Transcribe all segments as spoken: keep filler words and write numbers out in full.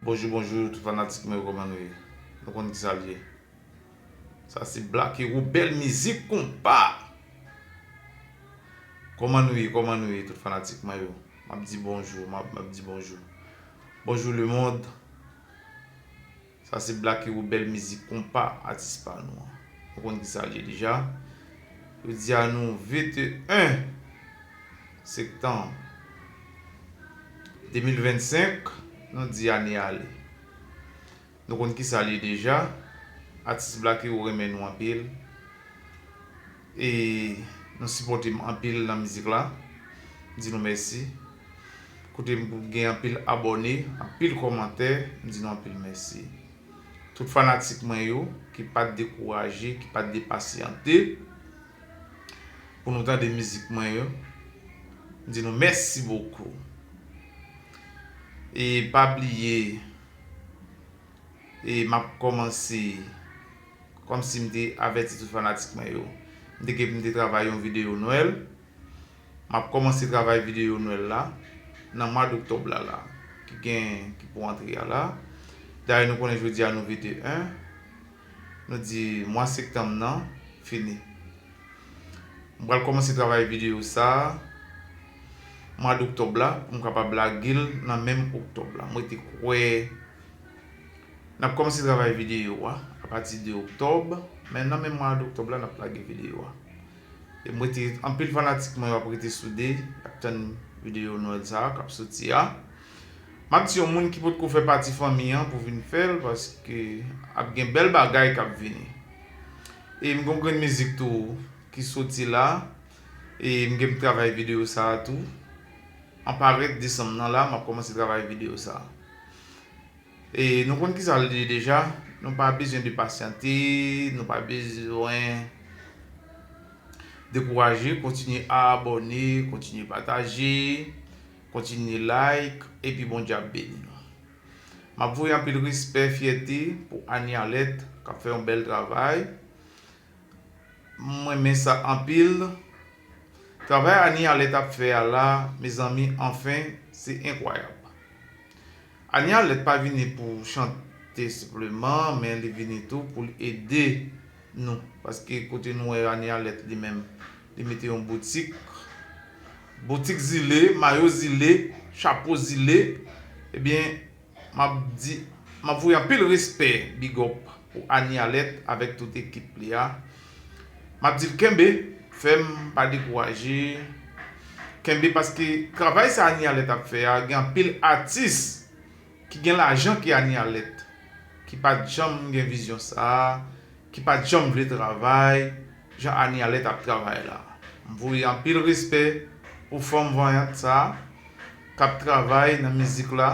Bonjou, bonjou, tout fanatik mwen yo, kòman nou ye? Nou konn kisa l ye. Sa se Blacky Roubel mizik konpa. Kòman nou ye, kòman nou ye, tout fanatik mwen yo? M ap di bonjou, m ap, m ap di bonjou. Bonjou lemonn. Sa se Blacky Roubel mizik konpa, atis pa nou an. Nou konn kisa l ye deja. Yo di a nou venteyen septanm de mil vennsenk, nou di ane ale. Nou konn kisa l ye deja. Atis Blacky, ou renmen nou anpil. E nou sipòte m anpil nan mizik la. M di nou mèsi. Kote m gen anpil abòne, anpil kòmantè, m di nou anpil mèsi. Tout fanatik mwen yo ki pa t dekouraje, ki pa t depasyante pou nou tande mizik mwen yo, m di nou mèsi bokou. E pa bliye, e m ap kòmanse, kòmsi m te avèti tout fanatik mwen yo. M te gen pou m te travay yon videyo Nwèl. M ap kòmanse travay videyo Nwèl la nan mwa doktòb la, la, ki gen, ki pou antre a la. Dayè, nou konnen jodi a nou venteyen. Nou di mwa septanm nan fini. M pral kòmanse travay videyo sa a mwa doktòb la, pou m kapab lage l nan menm oktòb la. Mwen te kwè n ap kòmanse travay videyo a apati de oktòb, men nan menm mwa doktòb la, n ap lage videyo a. E m rete, anpil fanatik mwen yo ap rete soude, y ap tann videyo Nwèl sa a k ap soti a. M ap di yon moun ki potko fè pati fanmi an pou vin fè l, paske ap gen bèl bagay k ap vini. E m gen yon grenn mizik tou ki soti la, e m gen pou travay videyo sa a tou. An parèt desanm nan la, m ap kòmanse travay videyo sa a. E nou konn kisa l ye deja, nou pa bezwen depasyante, nou pa bezwen dekouraje, kontinye abòne, kontinye pataje, kontinye like, epi Bondye ap beni nou. M ap voye anpil respè, fyète pou Anie Alerte k ap fè yon bèl travay. M renmen sa anpil. Travay Anie Alerte ap fè a la, mezanmi, anfen, se enkwayab. Anie Alerte pa vini pou chante senpleman, men li vini tou pou l ede nou. Paske kote nou wè Anie Alerte li menm, li mete yon boutik, boutik zile, mayo zile, chapo zile, ebyen, m ap di, m ap voye anpil respè, big up pou Anie Alerte avèk tout ekip li a. M ap di l kenbe, fèm, pa dekouraje. Kenbe, paske travay sa Anie Alerte ap fè a, gen anpil atis ki gen lajan ke Anie Alerte, ki pa t janm gen vizyon sa a, ki pa t janm vle travay jan Anie Alerte ap travay la. M voye anpil respè pou fanm vanyant sa a k ap travay nan mizik la.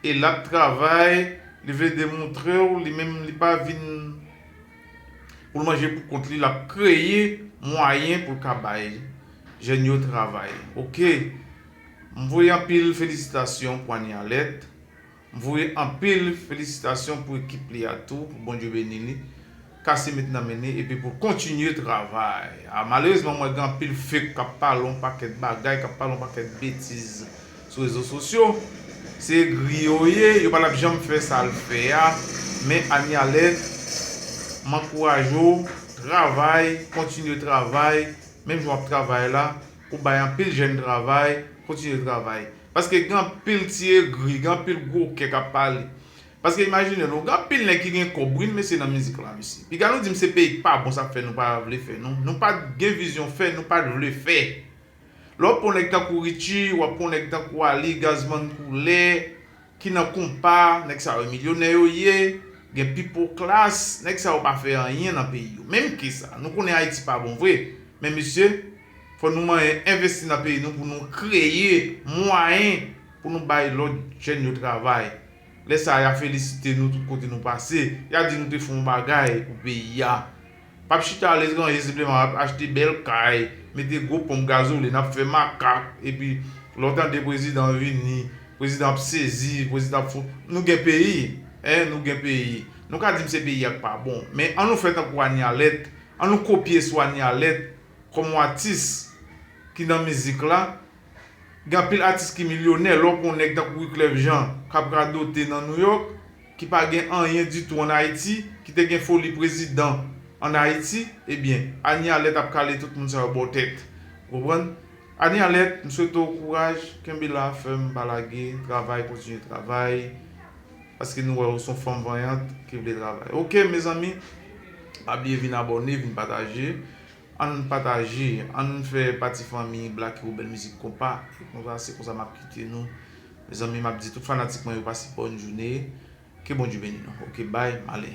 E l ap travay, li vle demontre w, li menm li pa vin pou l manje pou kont li, l ap kreye mwayen pou l ka bay jèn yo travay. Oke. M voye anpil felisitasyon pou Anie Alerte. M voye anpil felisitasyon pou ekip li a tou, pou Bondye beni li, kase met nan men li, epi pou l kontinye travay. A, malerezman, mwen gen anpil fake k ap pale yon pakèt bagay, k ap pale yon pakèt betiz sou rezo sosyo. Se egri yo ye, yo pa t ap janm fè sa l fè a. Men Anie Alerte, m ankouraje w, travay, kontinye travay, menm jan w ap travay la, ou bay anpil jèn travay, kontinye travay. Paske gen anpil ti egri, gen anpil gwo kè k ap pale. Paske imajine nou, gen anpil nèg ki gen kòb, wi, mesye, nan mizik la, mesye. Piga nou di m se peyi k pa bon, sa k fè nou pa vle fè, non. Nou pa t gen vizyon fè, nou pa t vle fè. Lè w pran nèg tankou Richie, w ap pran nèg tankou Ali, Gazman Koulè, ki nan konpa, nèg sa yo milyonè yo ye, gen Pipo Klass, nèg sa yo pa fè anyen nan peyi yo. Menm ke sa, nou konnen Ayiti pa bon vre, men mesye, fò nou manyen envesti nan peyi nou pou nou kreye mwayen pou nou bay lòt jèn yo travay. Lè sa a, y a felisite nou tout kote nou pase, y a di nou te fè yon bagay pou peyi a. P ap chita aletranje senpleman, ap achte bèl kay, mete gwo ponp gazolin, ap fè makak, epi lè w tande prezidan vini, prezidan ap sezi, prezidan ap fou. Nou gen peyi, en, nou gen peyi. Nou ka di m se peyi a k pa bon, men an nou fè tankou Anie Alerte, an nou kopye sou Anie Alerte kòm yon atis ki nan mizik la. Gen anpil atis ki milyonè, lè w pran yon nèg tankou Wyclef Jean, k ap radote nan New York, ki pa gen anyen ditou ann Ayiti, ki te gen foli prezidan ann Ayiti, ebyen, Annie Alerte ap kale tout moun sa yo bò tèt. Ou konprann? Annie Alerte, m swete w kouraj, kenbe la, fèm, pa lage, travay, kontinye travay, paske nou wè w se yon fanm vanyant ki vle travay. Oke, mezanmi, pa bliye vin abòne, vin pataje. Ann pataje, ann fè pati fanmi Black Rebel Music Konpa. Se konsa, se konsa m ap kite nou. Mezanmi, m ap di tout fanatik mwen yo pase bòn jounen. Ke Bondye beni nou. Oke, bay, m ale.